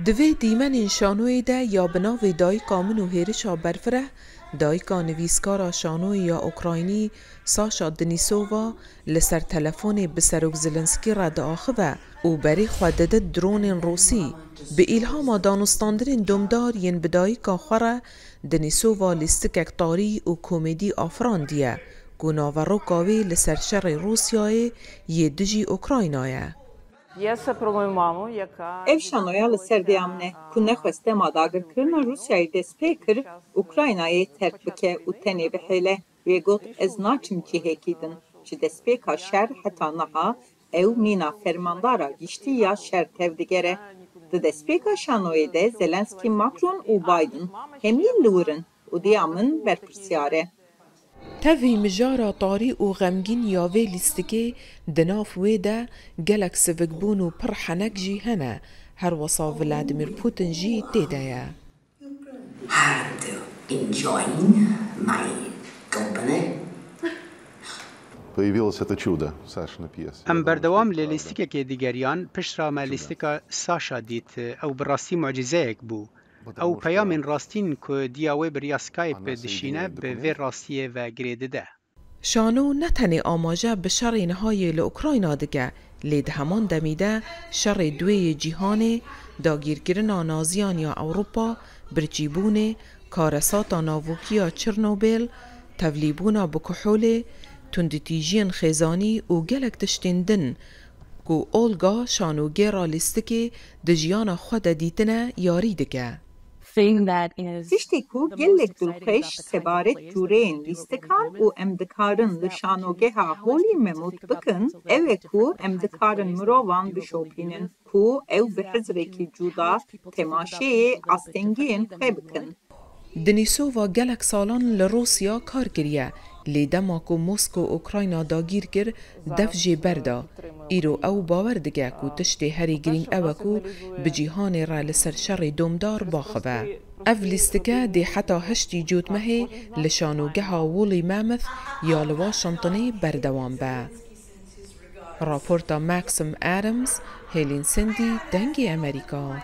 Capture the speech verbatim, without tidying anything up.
Di vê dîmenên şanoyê de ya bi navê Dayika Min û Hêrişa Berfireh, dayika nivîskara şanoyê ya Ukraynî Sasha Denisova li ser telefonê bi Serok Zelensky re diaxive û berê xwe dide dronên Rûsî. Bi îlhama danûstandinên domdar yên bi dayika xwe re, Denisova lîstikek tarî û komedî afirandiye ku naveroka wê li ser şerê Rûsyayê yê dijî Ukrayna ye. Я супругу маму, яка Ev şanoya li ser vêya min e ku nexwest dema dagirkirina Rûsyayê dest pê kir, Ukraynayê terk bike û tenê bihêle. Wê got, ez naçim cihekî din. Ji destpêka şer heta niha ew mîna fermandara giştî ya şer tevdigere. Di destpêka şanoyê de Zelensky, Macron û Biden hemî li wir in û diya min berpirsyar e. Tevî mijara tarî û xemgîn ya vê lîstikê di nav wê de gelek sivikbûn û pir henek jî hene, her wisa Vladimir Putin jî tê de ye. Hard enjoying my company. Появилось это чудо Сашиной пьесы. Em berdewam li lîstikekê digeriyan, piştre me lîstika Sasha dît. Ew bi rastî mucîzeyek bû. Ew peyamên rastîn ku diya wê bi riya Skype dişîne, bi vê rastiyê ve girê dide. Şano ne tenê amaje bi şerê niha yê li Ukrayna dike, lê di heman demî de şerê duyê yê cîhanê, dagîrkirina Naziyan ya Ewropa, birçîbûnê, karesata navokî ya Çernobêl, tevlîbûna bi kuholê, tunditîjiyên xêzanî û gelek tiştên din ku Olga, şanogêra lîstikê, di jiyana xwe de dîtine, yarî dike. Tiştê ku gelek dilxweş sebaret cûreyên lîstikan û em dikarin li şanogeha holî me mût bikin, ew e ku em dikarin mirovan bişopînin ku ew bi hizrekî cuda temaşeyê astengiyên xwe bikin. Denisova gelek salan li Rûsya kar kiriye, lê dema ku Moskow Ukrayna dagîr kir, dev jê berda. Îro ew bawer dike ku tiştê herî girîng ew e ku bi cîhanê re li ser şerê domdar baxive. Ev lîstike dê heta heştî Cotmehê li şanogeha Woolly Mammoth ya li Washingtonê berdewam be. Raporta Maxim Adams, Hêlîn Sindî, Dengê Amerîka.